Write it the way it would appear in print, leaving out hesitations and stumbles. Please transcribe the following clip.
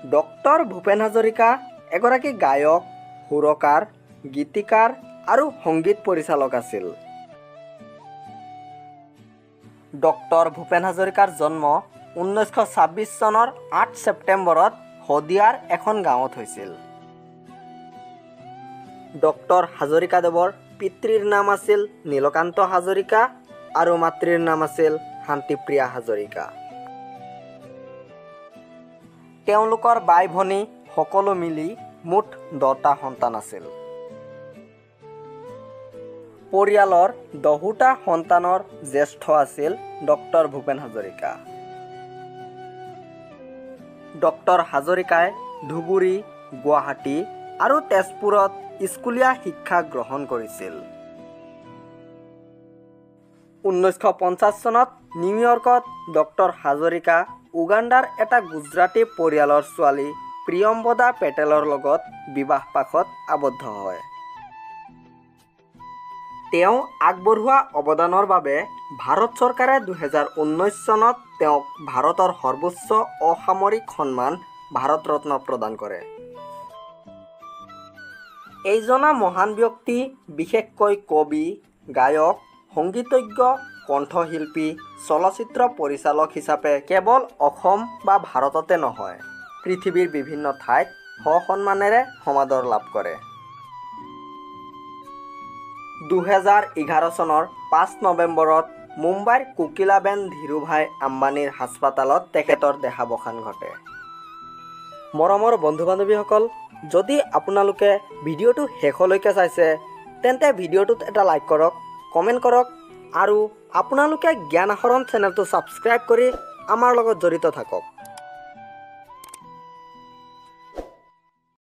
Doctor Bhupen Hazarika এগৰাকী গায়ক, সুৰকাৰ, গীতিকাৰ আৰু সংগীত পৰিচালক আছিল। ডক্টৰ ভূপেন হাজৰিকাৰ জন্ম 1926 চনৰ 8 ছেপ্টেম্বৰত শদিয়াৰ এখন গাঁৱত হৈছিল। ডক্টৰ হাজৰিকাদেৱৰ পিতৃৰ নাম আছিল নীলকান্ত হাজৰিকা আৰু মাতৃৰ নাম আছিল শান্তিপ্ৰিয়া হাজৰিকা। তেওঁলোকৰ বাই ভনী সকলো মিলি মুঠ 10টা সন্তান আছিল। পৰিয়ালৰ 10টা সন্তানৰ জ্যেষ্ঠ আছিল ডক্টৰ ভূপেন হাজৰিকা। ডক্টৰ হাজৰিকাই ধুবুৰী, গুৱাহাটী আৰু তেজপুৰত স্কুলীয়া শিক্ষা গ্ৰহণ কৰিছিল। 1950 চনত নিউয়ৰ্কত ডক্টৰ হাজৰিকা উগাণ্ডাৰ এটা গুজৰাটী পৰিয়ালৰ ছোৱালী প্ৰিয়ম্বদা পেটেলৰ লগত বিবাহ পাশত আবদ্ধ হয়। তেওঁ আগবঢ়োৱা অৱদানৰ বাবে ভাৰত চৰকাৰে 2019 চনত তেওঁক ভাৰতৰ সৰ্বোচ্চ অসামৰিক সন্মান ভাৰত ৰত্ন প্ৰদান কৰে। এইজনা মহান ব্যক্তি বিশেষকৈ কবি, গায়ক, সংগীতজ্ঞ, কণ্ঠশিল্পী, চলচ্চিত্ৰ পৰিচালক হিচাপে কেৱল অসম বা ভাৰততে নহয়, পৃথিৱীৰ বিভিন্ন ঠাইত সসন্মানেৰে সমাদৰ লাভ কৰে। 2011 চনৰ 5 নৱেম্বৰত মুম্বাইৰ কোকিলাবেন ধীৰুভাই আম্বানীৰ হাস্পতালত তেখেতৰ দেহাৱসান ঘটে। মৰমৰ বন্ধু বান্ধৱীসকল, যদি আপোনালোকে ভিডিঅ'টো শেষলৈকে চাইছে তেন্তে ভিডিঅ'টোত এটা লাইক কৰক, কমেণ্ট কৰক আৰু আপোনালোকে জ্ঞান আহৰণ চেনেলটো ছাবস্ক্ৰাইব কৰি আমাৰ লগত জড়িত থাকক।